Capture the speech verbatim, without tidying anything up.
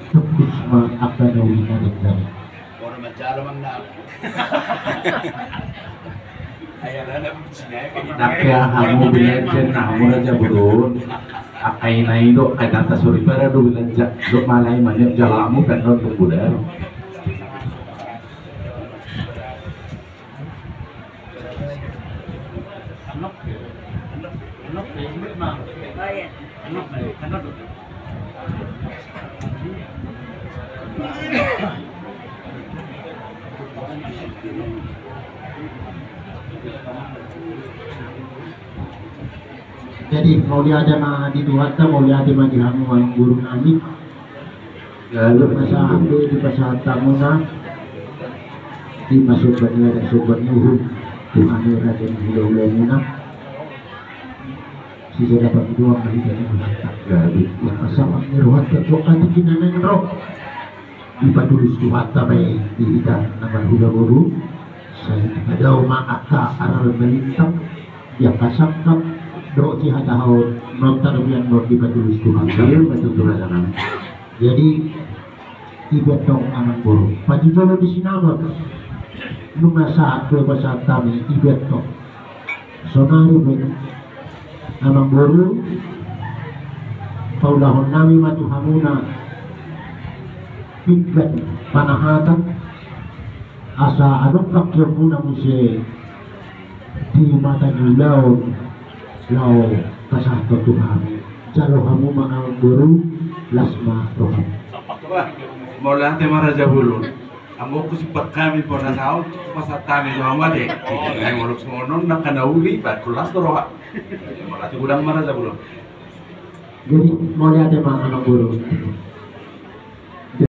Fokus ma angka na uli na denggan. Ora manjalo manang. Ayah lana. Nangke hamu bilanjen na hamu Raja Bolon. Angka ina i do, angka data soripada do bilanjen. Do malai maniok jalo hamu kan non pembulan. Jadi mauliate ma di Tuhanta, mauliate ma di hamu amang boru nami. Lalu masa hape dipasahat hamuna, di masomba ni adat somba ni uhum, tu hami raja ni hulahula muna. Sisada pangidoan ma hita di Tuhanta. Jadi pasahat ni rohanta tu angka tingki na naeng ro. Dipatulus Tuhanta ma i di hita na marhula boru. Sai dipadaon ma angka aral melintang di angka sangkap dohot sihatahaon, non tadok ian non dipatulus Tuhanta. Iya, betul tu raja nami. Jadi ibaen tong amang boru, pajujolo di sinamot. Nunga sahat do pasahat hami, ibaen tong. Sonari pe amang boru, paulahon nami ma tu hamuna pinggan panahatan, asa adong pangkeonmuna muse di mata ni ulaon laho pasahathon tu hami. Jalo hamu ma amang boru, las ma roham. Wah, mauliate ma Raja Bolon. Anggo husimpan hami pasahaton, pasahat hami tu hamu ate. Ai molo songon on angka na uli, baen las do roha. Mauliate godang ma Raja Bolon. Jadi mauliate ma amang boru.